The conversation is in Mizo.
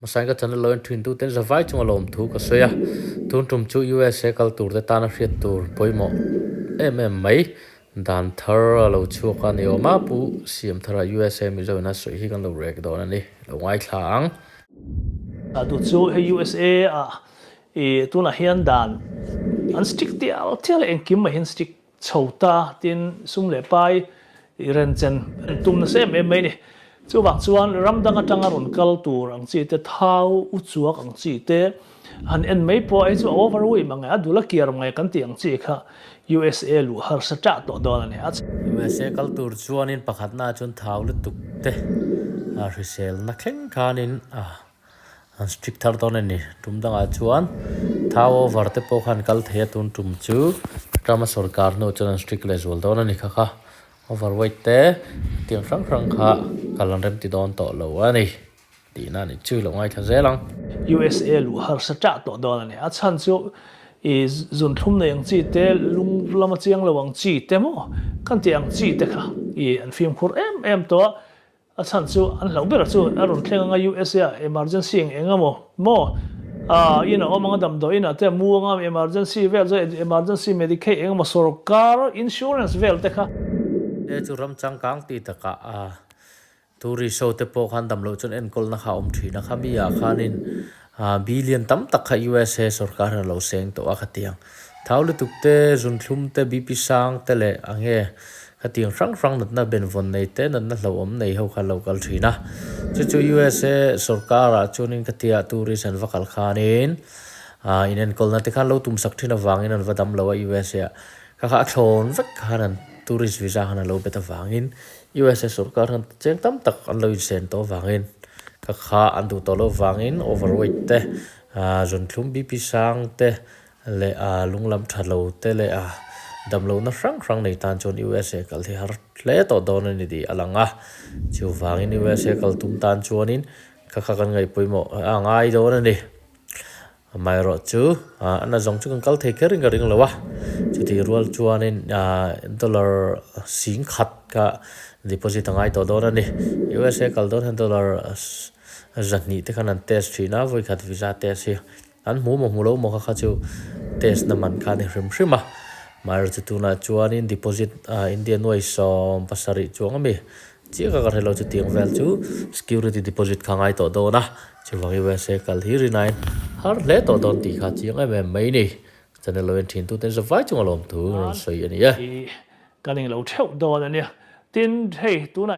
Hmasain ka channel lo en thin tuten zavai chunga lawmthu ka sawi a, tun tum chu USA kal tur te tana hriat tur pawimawh em em mai dan thar a lo chhuak a ni awm a, Pu Siamthara USA Mizo in a sawi hi kan lo rek dawn a ni, lo ngaithla ang. A duh chu hei USA ah i tunah hian dan an strict tial tial a engkim mai hian strict Chho ta tin sum leh pai i renchem tum nasa em em mai ni. Chuvang chuan ram dang atanga rawn kal tur ang chi te, thau u chuak ang chi te han en mai pawh hei chu a over ui mang e, a dul a kiar mai kan tih ang chi kha USA luh harsa ṭah tawh dawn a ni. USA kal tur chuanin pakhatnaah chuan thau lutuk te hriselna thleng khanin a An strict thar dawn a ni. Tum dangah chuan thau over te pawh khan kal thei a tun tum chu Trump a sawrkar hnu chuan an strict leh zual dawn a ni kha kha. Overweight te tiang hrang hrang kha kal an remti dawn tawh lo a ni tihna a ni chu i lo ngaithla zel ang. USA luh harsa ṭah tawh dawn a ni. A chhan chu i zunthlum nei ang chi te, lung lama chiang lo ang chi te maw kan tih ang chi te kha i an fimkhur em em tawh a. A chhan chu an hlauh ber chu a rawn thleng anga USA ah emergency eng eng emaw maw ah in a awm anga damdawi inah te a mu anga emergency vel chu emergency medicaid eng emaw sorkar insurance vel te kha. Te chu ram changkang ti takah a tourist ho te pawh khan damloh chuan enkawlna kha a awm thin a, khami ah khanin billion tam tak kha USA sorkar hian a lo seng tawh a khatiang thau lutuk te, zunthlum te, BP sang te leh a nge khatiang hrang hrang natna benvawn nei te, natna hlauhawm nei ho kha a lo kal thin a. Chu chu USA sorkar ah chuanin khatia tourist an va kal khanin inenkawlna te khan lo tumsak thin avangin an va dam lo a USA ah kha kha a thlawn vek khan an tourist visa khan a lo bet avangin USA sorkar khan cheng tam tak an lo insen tawh avangin ka kha an duh tawh loh vangin overweight te ah zunthlum BP sang te leh ah lunglam tha lo te leh ah damlohna hrang hrang nei tan chuan USA kal hi har hle tawh dawn a ni tih a lang a, chuvangin USA kal tum tan chuanin kha kha kan ngaih pawimawh a ngai dawn a ni. Amaherawh chu a na zawng chu kan kal thei kher in ka ring lo a, chutih rual chuanin dollar 10,000 kha deposit a ngai tawh dawn a ni. USA kal dawn hian dollar 200 te khan an test thin a, vawikhat visa test hi an hmu maw hmu lo maw kha kha chu test na man kha a ni hrim hrim a. Amaherawh chu tunah chuanin deposit India nuai 70 chuang a mi Chiah ka ka hre lo chutiang vel chu security deposit kha ngai tawh dawn a, chuvang USA kal hi rinain har hle tawh dawn tih kha chiang em em mai ni. Channel lo en thin tuten zavai chunga lawmthu rawn sawi a ni e. Kan englo theuh dawn a nia. Tin, hei tunah.